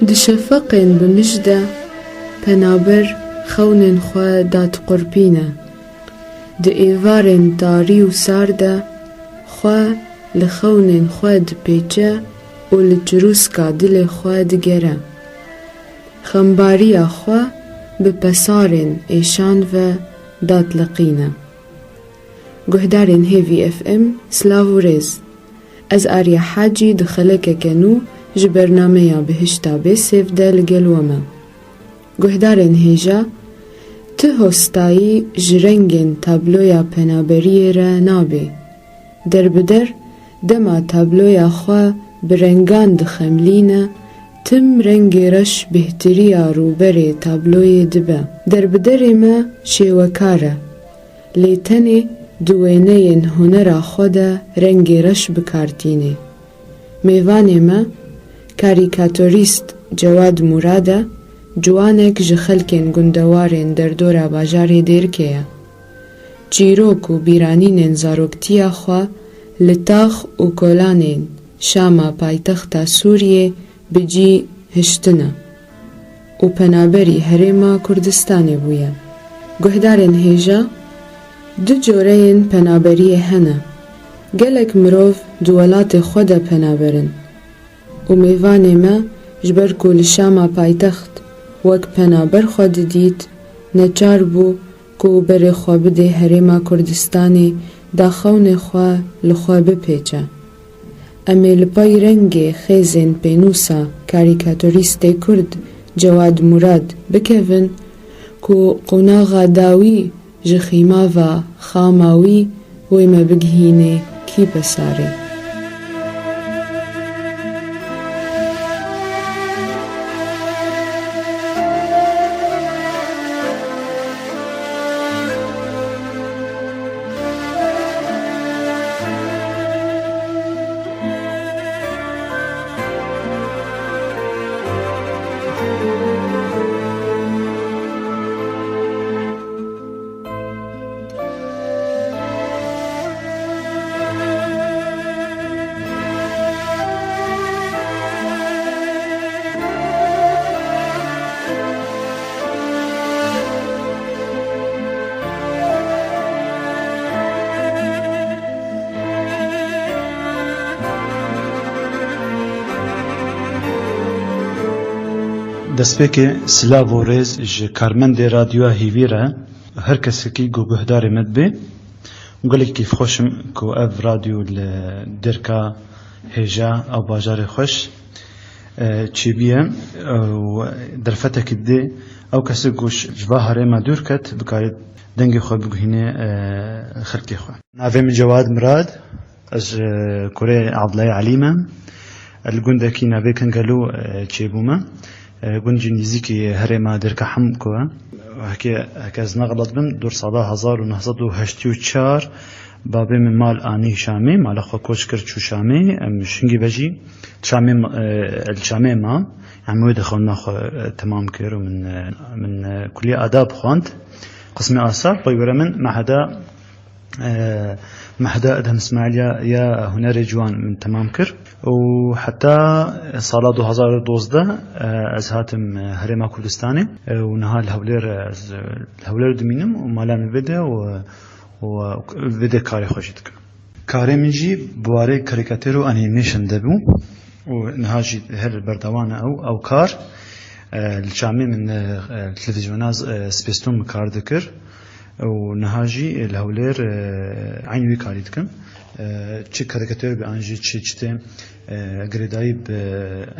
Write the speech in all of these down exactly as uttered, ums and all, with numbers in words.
Di şefeqên bi mij de penaber xewnên xwe dadiqurpîne. Di êvarên tarî û sar de xwe li xewnên xwe dipêçe û li çirûska dilê xwe digere. Xembariya xwe bi pesarên êşan ve dadileqîne. Guhdarên Hêvî F M, silav û rêz. Ez Arya Hacî di xelekeke nû ji bernameya Bihişta Bêsêv de li gel we me. Guhdarên hêja, ti hostayî ji rengên tabloya penaberiyê re nabê. Derbider dema tabloya xwe bi rengan dixemilîne, tim rengê reş bêhtiriya rûberê tabloyê dibe. Derbiderê me şêwekar e, lê tenê di wêneyên hunera xwe de rengê reş bi kar tînê. Mêvanê me, karîkatorîst Cewad Murad e, ciwanek ji xelkên gundewarên derdora bajarê Dêrikê ye. Çîrok û bîranînên zaroktiya xwe li tax û kolanên Şama paytexta Sûriyê bi cî hiştine û penaberî Herêma Kurdistanê bûye. Guhdarên hêja, du coreyên penaberiyê hene. Gelek mirov di welatê xwe de penaber in û mêvanê me, ji ber ku li Şama paytext wek penaber xwe didît, neçar bû ku berê xwe bidê Herêma Kurdistanê, da xewnê xwe li xwe bipêçe. Em ê li pey rengê xêzên pênûsa karîkatorîstê Kurd Cewad Murad bikevin ku qonaxa dawî ji xîmava xama wî wê me bigihînê kî pesarê. Destpêkê silav û rêz ji karmendê Radyoya Hîvî re, her kesekî ku guhdarê me dibe. Gelek kêfxweş im ku ev radyo li Dêrika hêja ew bajarê xweş, e, çêbûye, e, û derfetekî didê ew kesê ku ji va herêma dûr ket, bikare dengê xwe biguhîne, e, xelkê xwe. Navê min Cewad Mirad, ez, e, kurê Abdulay Elî me. Li gundekî navê Kengelo, e, çêbûme. E, gund jî nêzîkî herêma Dêrika Hemko ye. Heke, heke ez nexelet bim, dor sala hezar û neh sed û heştê û çar babê min mal anî Şamê, mala xwe koç kir çû Şamê. Em şingî ve jî Şamê, e, li Şamê ma. Em wê de xwendina xwe, e, temam kir û min, e, min, e, kuliya adab xwend. Qismê asar, pey were min meheda e, Mehda Edhem Îsmaîl ya, ya Hunerê Ciwan min temam kir û heta sala du hazar û dozdeh, e, ez hatim, e, Herêma Kurdistanê, e, û niha li Hewlêr, e, ez, e, li Hewlêr dimînim û mala min vê de û, û vê de karê xwe jî dikim. Karê min jî bi warê karîkatir û animation de bû û niha jî her berdewam e ew, ew kar. E, li Çamê min, e, e, televîzyona, e, Spêstûn min kar dikir. Û niha jî li Hewlêr, e, eynî wî karî dikim. E, çi karîkatir be an jî çi, çi tê, e, girêdayî bi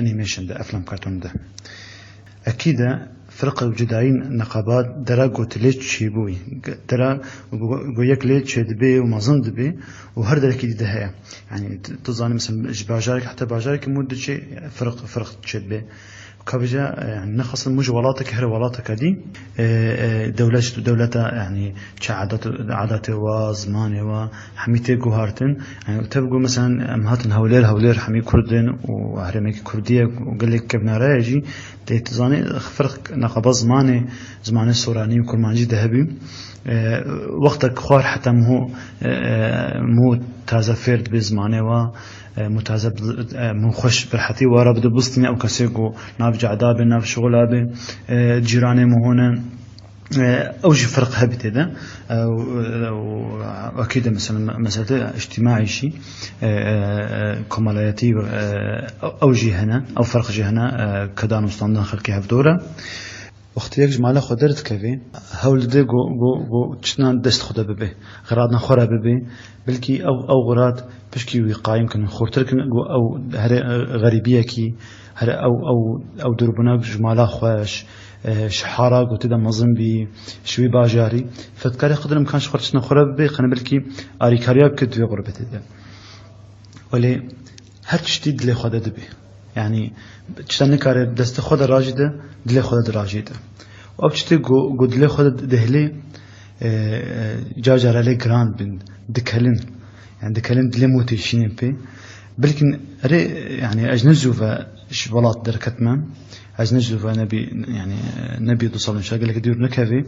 animation de, eflam karton de. Ekîd e, firq û cudayî neqabat dera gotilê çêbûyî. Dera go, go yek lê çêdibê û mezin dibê û her derekî dî de heye. Yani, tu, tu zanî, mesela, ji bajarek heta bajarekî mû diçê, firq, firq çêdibê. Ka vêca, e, yani, nexasin mû ji welatekî her welateke dî, e, e, dewlet ji dewleta, yani, çi adet, adetê wa, zimanê wa, hemî tê guhartin. Yani, tev got, mesela, em hatin Hewlêr, Hewlêr hemî Kurd in û herêmekî Kurdî ye û gelek kevnare ye jî, lê tu zanî, firq neqaba zimanê, zimanê soranî û kurmancî de hebî. E, wextek xwar heta mû, e, e, mû taze fêr dibe zimanê wa, E, mutaze bi-, e, min xweş bi rehetî wara bide bistîne ew kesê ku nav cehda be, nav şixula be, e, cîranê min hûn e. E, ew jî ferq hebî tê de. E, û, û, û, wekî de mesela me-, meselê îctîmaî jî, e, e, e, komelayetî, e, ew, ew jî hene, ew ferq jî hene, e, ke danûstandina xelkê hevdor e. Wextê yek ji mala xwe derdikeve, hewl dide ku, ku, ku tiştnan dest xwe de bibe, xiradna xwe re bibe, belkî ew, ew xirad pişkî wî qayîm kin, xurtir kin, ku ew here xerîbiyekî, here ew, ew, ew dûrbûna ji mala xwe, ji, e, ji hara ku tê de mezin bî, ji wî bajarî, fetkarê xwe dirim kan ji xwe tiştna xwe re bibe, qene belkî arîkariya bike di vê xurbetê de. Welê her tiştî dilê xwe de dibe. Yanî, tişta nikare destê xwe de rajî de, dilê xwe de dirajî de. Ew tiştê ku, ku dilê xwe de dihilê, e, e, car cara lê giran bin, dikelin. Yani dikelin dilê min têşînin pê. Belkin erê, yani ez ne zû ve ji welat derketme. Ez ne zû ve nebî, yani, nebî du sal inşallah gelek dûr nekevê.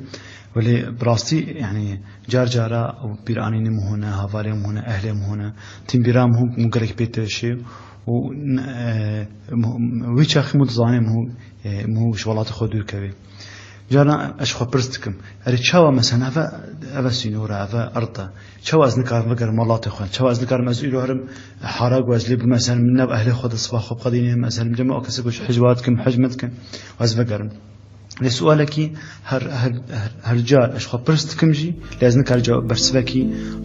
Welê bi rastî, yani, car cara ew bîranînê min hûn e, havalê min hûn e, ehlê min hûn e. Tim bîra min hûn, min gelek pê teşê û n-, e, min, wî çaxî min dizanê min hûn, e, min hûn ji welatê xwe dûr kevê. Caran ez ji xwe pirs dikim, erê çawa mesela eve, eve sînor e, eve erd e. Çawa ez nikarim vegerim welatê xwe? Çawa ez nikarim ez îro herim hara ku ez lê bûme, ez herim min nav ehlê xwe de siba xwe biqedînim, ez herim cem ew kesê ku ji hicwa dikim, hic me dikin, ez vegerim. Lê sualekî her, her, her, her car ez xwe pirs dikim jî, lê ez nikarim cewab bersivekî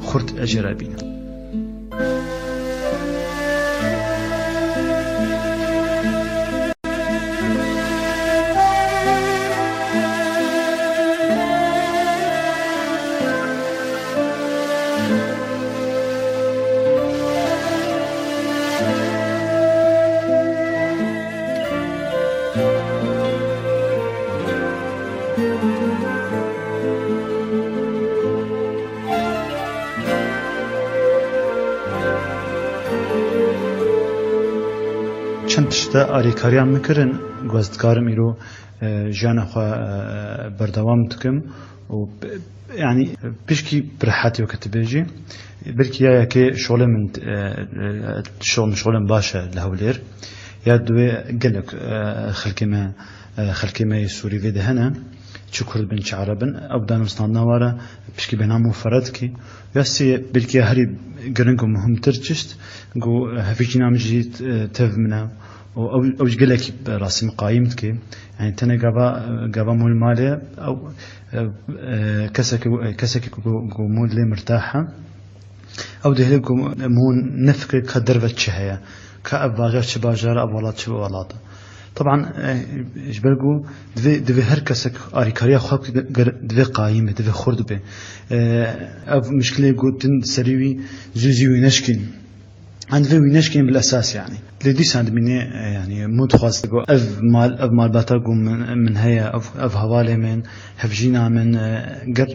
xurt ez jê re bînim. Çend tişt e alîkariya min kirin, ku ez dikarim îro, e, jiyana xwe, e, berdewam dikim û, e, yanî pişkî bi rehetî weke tu bêjî, belkî ya yekê şolê min, e, e, şol min şolên baş e li Hewlêr. Ya duwê gelek, e, xelkê me, e, xelkê me yê Sûrî vê de hene, çi Kurd bin, çi Ereb bin, ew danûstandina were pişkî bêhna min fere dikî. Ya sê, belkî ya herî giring û muhimtir çişt, ku hevîcîna min jî, e, tev min e. Û ew, ew jî gelekî rastî min qayîm dike. Yani tenê gava, gava mûl malê, ew, e, e, keseke, keseke ku, ku mûl lê mirtah e. Ew dihêle ku mûl nefikire ka derve çi heye, ka ev bajar çi bajar e, ev welat çi welat e. Teban, e, ji ber ku divê, divê her kesek alîkariya xwe bike, ger-, divê qayîm be, divê xurt be. E, ev mişkilê ku tin serî wî zû zî wî neşkîn. Em divê wî neşkînin bil esas, yanî. Lê dîsan dimîne, e, yanî, min dixwest ku ev mal, ev malbata ku min, min heye, ev, ev hevalê min, hevjîna min, e, ger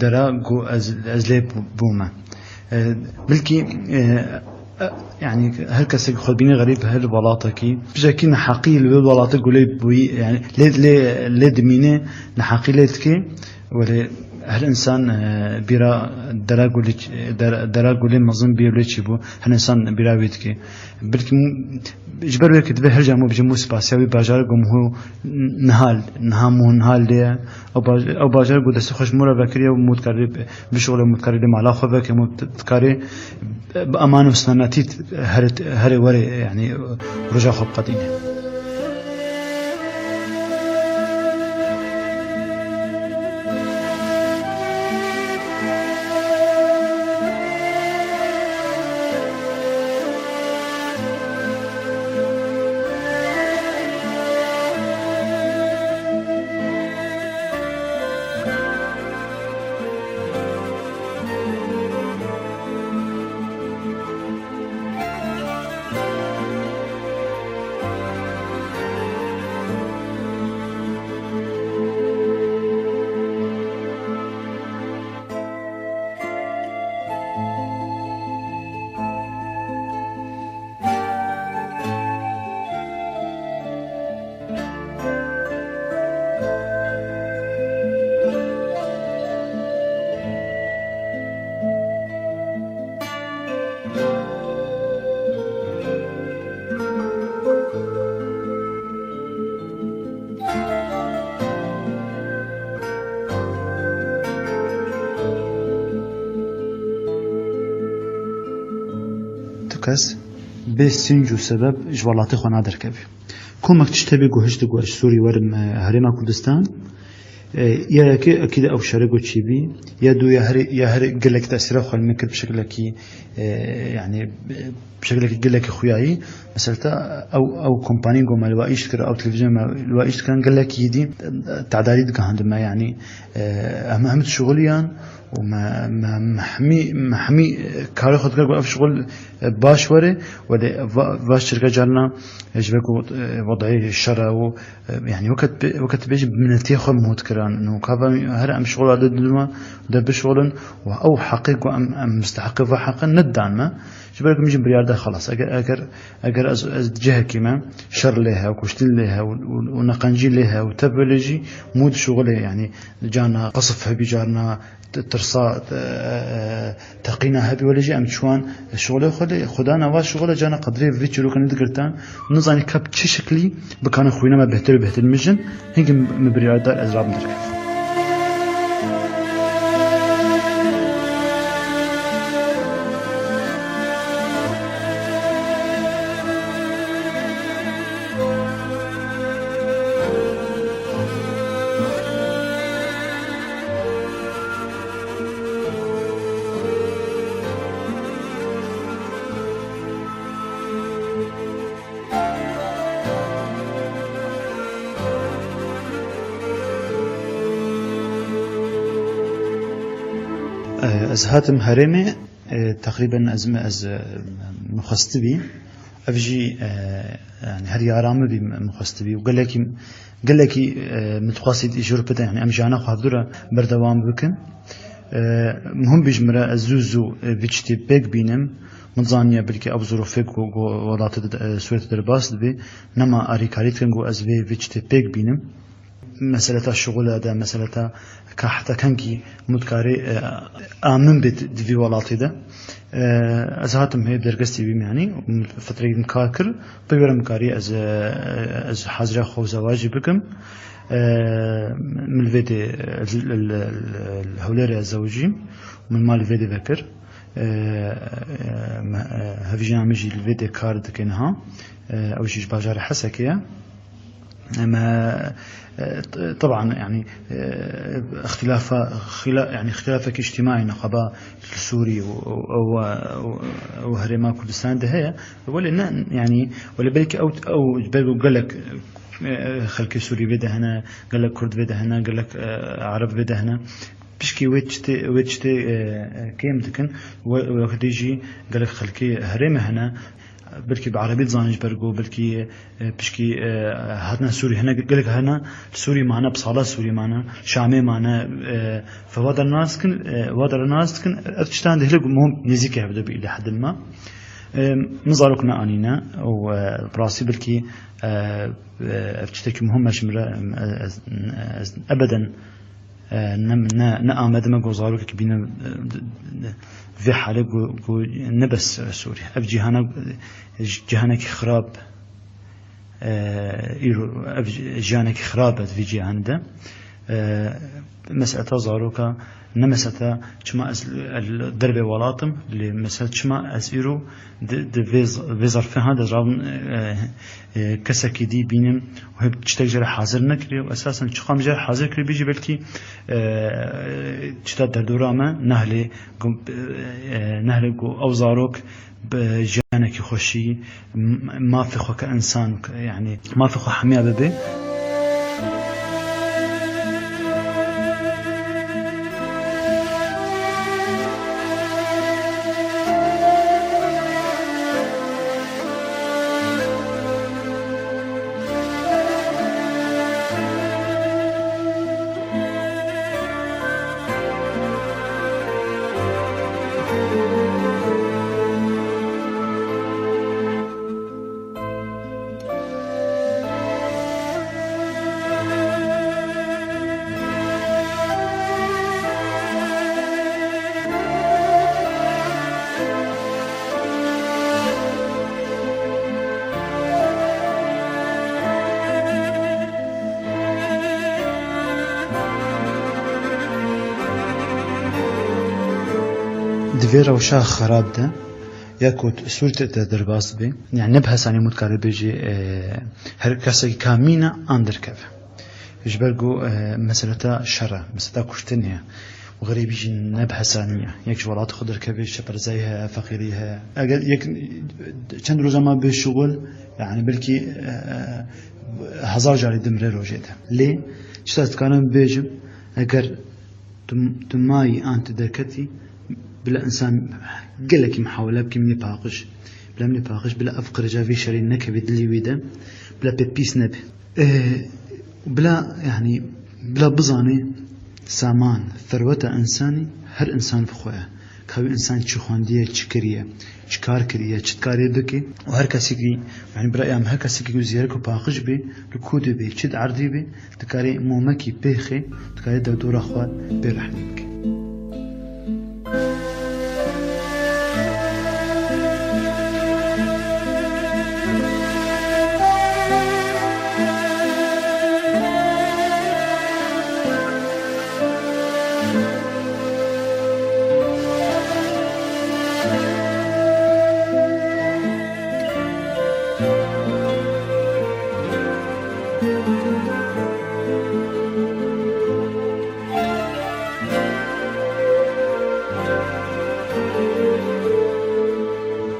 dera ku ez, ez lê bû-, bûme. E, belkî, e, e, yanî, her kesek xwe dibîne xerîb her welatekî, tiştekî neheqî li wê welata ku lê bûyî, yanî, lê, lê, lê dimîne, neheqî lê dike. Welê her însan, e, bîra dera gulî, der-, dera gulê mezin bî lê çî bû. Her însan bîra wî dike. Belkî m-, ji ber wê ke divê her cem bêjim û spasiya wî bajarê ku min hû niha, niha min hû niha lê ye. Ew baj-, ew bajarê ku destê xwe ji min re vekiriye û min dikarî bi şixulê min dikarî lê mala xwe veke, min dikarî bi eman û selametî here, here were, yanî roja xwe biqedîne. Kes bê sînc û sebeb ji welatê xwe naderkevî. Komek tişt hebî ku hişt ku ez ji Sûrî werim, e, Herêma Kurdistan, e, ya yekê ekîd ew şerê ku çêbî, ya dû ya herê, ya herê gelek tesîra xwe li min kir bi şekilekî, e, yanî, e, bi şekilekî gelekî xuyayî. Mesela ew, ew kompanî ku me li we îş dikir, ew televîzyon me li we îş dikirin, gelekî dî, e, tedarî digihandin me, yanî, e, em, em şixuliyan, û me, me, me hemî, me hemî, e, karê xwe dikir ku ev şixul, e, baş were, welê va-, va şirket carna, e, ji ber ku, e, wedayê şer e û, e, yanî weke tu bê-, weke tu bêjî bi minetiyê xwe mût kiran. Nû ka va her em şixula de didin de bişixulin û ew heqê ku em, em misteheqê va heqe nedidan me. Ji ber ku min jî biryar da xelas. Eger, eger, eger ez, ez cihekî me şer lê he, kuştin lê he û, û, û neqencî lê he û tev lê jî mût şixulê, yanî carna qesf hebî, carna t-, tirsa, t-, e, e, teqîna hebî, welê jî em çiwan şixulê xwe lê xwedana va şixule carna qedrê vê çîroka nedigirtan. Nizanî ka bi çi şeklî bikarin xwîna me bêhtir û bêhtir mijin. Hingî min biryar da ez rabim derkevim. Ez hatim herêmê, e, teqrîben ez, ez, e, mixwestibî. Ev jî, e, yanî her yara min bî mixwestibî û gelekî, gelekî, e, min dixwest ji rûpê de, yanî em jiyana xwe hevdû re berdewam bikin. E, muhim bî ji min re ez zû zû, e, vî tiştê pêk bînim. Min zaniye belkî ew zirofê ku, ku welatê de, e, Swêdê derbas dibe, nema arîkarî dikin ku ez vê, vî tiştê pêk bînim. Meseleta şixula de, meseleta ka heta kengî min dikarî, e, amin bê di vî welatê de. E, ez hatim hê dergestî bîm, yanî, fetrekî min kar kir, pê were min karî ez, e, ez hazira xwe û zewacî bikim. E, min li vê de, li, li, li, li Hewlêrê ez zewicîm, min mal li vê de vekir. E, e, me, e, hevjîna min jî li vê de kar dike niha. E, ew jî ji bajarê Hesekê ye. Em, e, e, t-, teban, yanî, e, îxtîlafa, xîla-, yanî îxtîlafekî îctîmaî neqeba li Sûrî û, û, û, û, û Herêma Kurdistan de heye. Welê ne, yanî, welê belkî ew, ew ji ber ku gelek, e, xelkê Sûrî vê de hene, gelek Kurd vê de hene, gelek, e, Ereb vê de hene. Pişkî wê tiştê, wê tiştê, e, e, kêm dikin. We-, wekî dî jî gelek xelkê herêmê hene. Belkî bi erebî dizanin ji ber ku belkî, e, pişkî, e, hatine Sûrî hene, gelek hene, Sûrî mane, bi sala Sûrî mane, Şamê mane, e, fe wa derenas dikin, e, wa derenas dikin, ev tiştan de gelek muhim nêzîkî hev de bî lê hedin me. E, min zarok neanîne û, e, bi rastî belkî, e, e, ev tiştekî muhim e ji min re, e, ez, ez ebeden e, ne, ne, ne amade me ku zarokekî bîne, e, di, di, vê halê ku, ku ne bes Sûrî. Ev cîhana, e, cîhanekî xirab, e, îro, ev jiyanekî xirab e di vî cîhanê de. E, meseleta zaroka, ne meseleta çima ez, ez li dervê welat im, lê meseleta çima ez îro di, di vê z-, vê zerfê ha de rabim, e, e, kesekî dî bînim û hê tiştek jê re hazir nekiriye û esasen çiqam jê re hazir kiribî jî belkî, e, tişta derdora me nehlê ku, e, nehlê ku ew zarok bi jiyanekî xweşî, m-, mafê xwe ke însan, yanî mafê xwe hemiya bibe. Di vê rewşa xerab de, Ya ku sûrte te derbas be, yani ne bi hesanî mû dikare bêjî, e, her kesekî ka mîne an derkeve. Ji ber ku, e, meseleta şer e, meseleta kuştinê ye û xerîbî jî ne bi hesanî ye. Yek ji welat xwe derkeve, çeperzayî heye, feqîrî heye. Eger yek çend roja ma bê şixul, yani belkî, e, e, hezar carî dimire rojê de. Lê çi ez dikarim bêjim, eger tu, tu mayî an tu derketî, bila insan gelekî mihawele bike, minê paqij. Bila minê paqij, bila ev qirêja vî şerê nekeve dilê wî de, bila pê pîs nebe. Ê, bila, yani, bila bizane saman, serweta insanî, her insan bi xwe ye. Ka wî insan çi xwendiye, çi kiriye, çi kar kiriye, çi dikarê bike. Û her kesekî, yani, bi reya min, her kesekî ku zêrek û paqij be, li ku de be, çi di erdê be, dikarê momekî pêxê, dikarê dewdora xwe pê rehnî bike.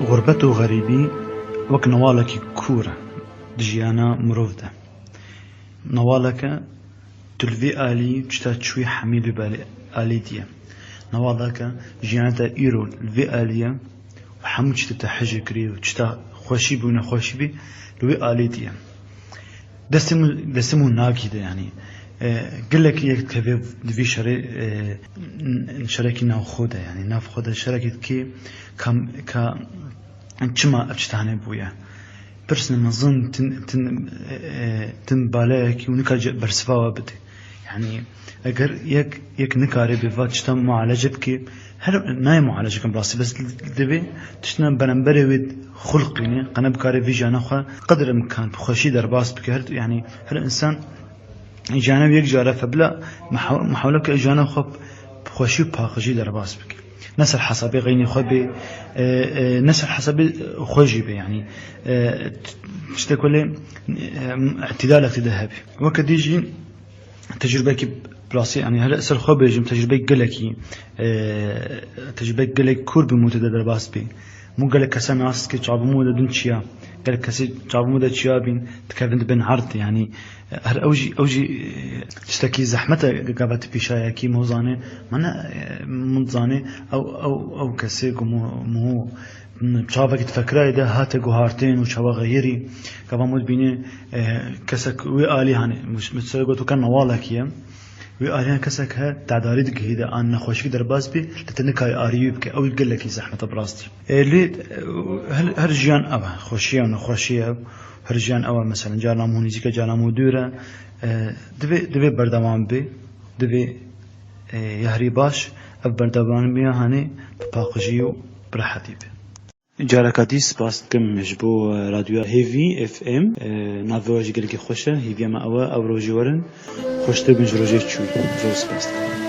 Xurbet û xerîbî wek newalekî kûr e di jiyana mirov de. Newaleke tu li vê alî çita çûyî hemî li vê alî diye. Newaleke jiyana te îro li vê alî ye û hemû çi te hejê kirî û çita xweşî bû, nexweşî bî, li wê alî diye. Destê min, destê min nagî de, yanî, e, gelekî yek dikeve di vî şerê, e, n-, şerekî navxwe de, yanî navxwe de şerekî dikê ka, ka çima ev çi tane bûye. Pirsine mezin tin, tin, e, e, tin baleyekî û nikare bersiva we bide. Yanî, eger yek, yek nikare bi va tişta mualece bike, her nayê mualece bikin rastî, bes divê tiştine beramberê wê xulqîne, qene bikare vî jiyana xwe qedr imkan bi xweşî derbas bike. Her, yanî, her insan jiyana wî yek cara fe bila mihaw-, mihawele bike jiyana xwe bi xweşî û paqijî derbas bike. Ne ser hesabê xeynî xwe bê, e, e, ne ser hesabê xwe jî bê, yanî, e, t-, tiştek welê, e, îtidalekî de hebe. Weke dî jî tecrûbekî bi rastî, yanî her ser xwe bêjim, tecrûbek gelekî, e, tecrûbek gelek kûr bi mû te de derbas bê. Mû gelek kese nas dike, çavbûmû de din çiya. Gelek kesê çavbûmû de çiya bîn, dikevin dibin erd, yanî, e, her ew jî, ew jî, e, tiştekî zehmet e, gava tu pîşayekî mû zanê, mane, e, mû zanê, ew, ew, ew kesê ku mû, mû çavekî di fekrayê de hate guhartin û çawa xeyirî, gava mû dibînê, e, kesek wê alî, hanê, mis-, misal got, weke newalekî ye, wê aliyan kesek he, tedarî digihî de an nexweşî derbas bî, lê te nikarî arî wî bike, ew gelekî zehmet e bi rastî. E, lê, e, her, her jiyan ew e, xweşî ye û nexweşî ye, her jiyan ew e, meselen, carna mû nîzîk e, carna mû dûr e, e, divê, divê berdewam bê, divê, e, yarî baş, ev berdewamiya hanê bi paqijî û bi rehetî be. Careka dî spas dikim ji bo, e, Radyoya Hêvî F M. E, navê we jî gelekî xweş e. Hêviya me ew e, ew rojê werin. Xweştir bin ji rojê çûyî. Zor spas dikim.